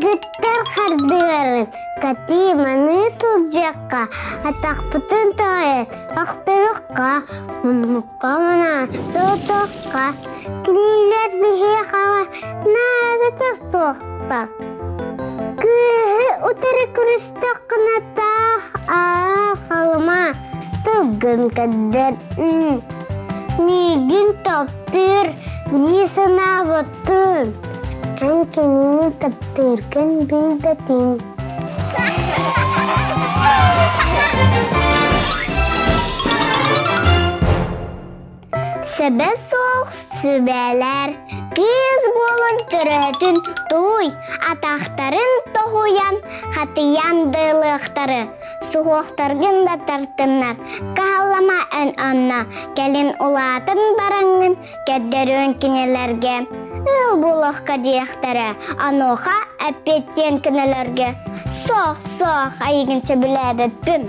Кыргыттар хардыарын катыы маныы сылдьыахха, атахпытын тоойон охторуохха, муннукка манаан сотуохха, кинилэр биһиэхэ наадата суохтар. Кыыһы утары көрүстэххинэ таах аа халыма тылгын көрдөр Миигин таптыыр дии санаабытын, эн кинини таптыыргын билбэтиҥ. Сөбө суох сүбэлэр кыыс буолан төрөөтүн тууй, атахтарын тоһуйан, хатыйан дыылыахтары, суһуохтаргын да тартыннар, кыһаллама эн онно, кэлин улаатан бараҥҥын көрдөрүөн кинилэргэ, ыал буолуохха диэхтэрэ, онуоха эппиэттиэн кинилэргэ, суох, суох, эйигин сөбүлээбэппин.